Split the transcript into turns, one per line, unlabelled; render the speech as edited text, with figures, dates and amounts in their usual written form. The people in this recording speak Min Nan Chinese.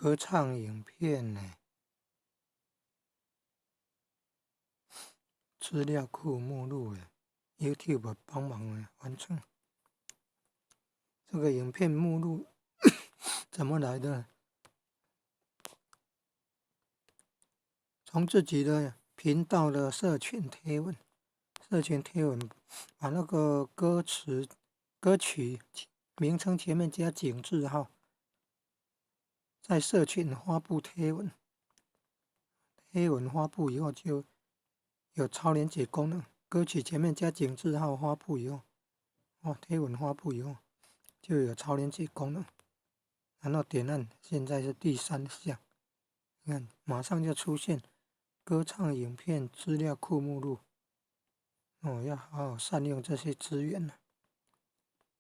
歌唱影片呢，資料庫目錄的 YouTube 幫忙完成。這個影片目錄怎麼來的？從自己的頻道的社群貼文，社群貼文把那個歌詞、歌曲名稱前面加井字號，在社群發布貼文，貼文發布以後就有超連結功能。歌曲前面加井字號發布以後，哦，貼文發布以後就有超連結功能。然後點按，現在是第三項，你看馬上就出現歌唱影片資料庫目錄。哦，要好好善用這些資源了。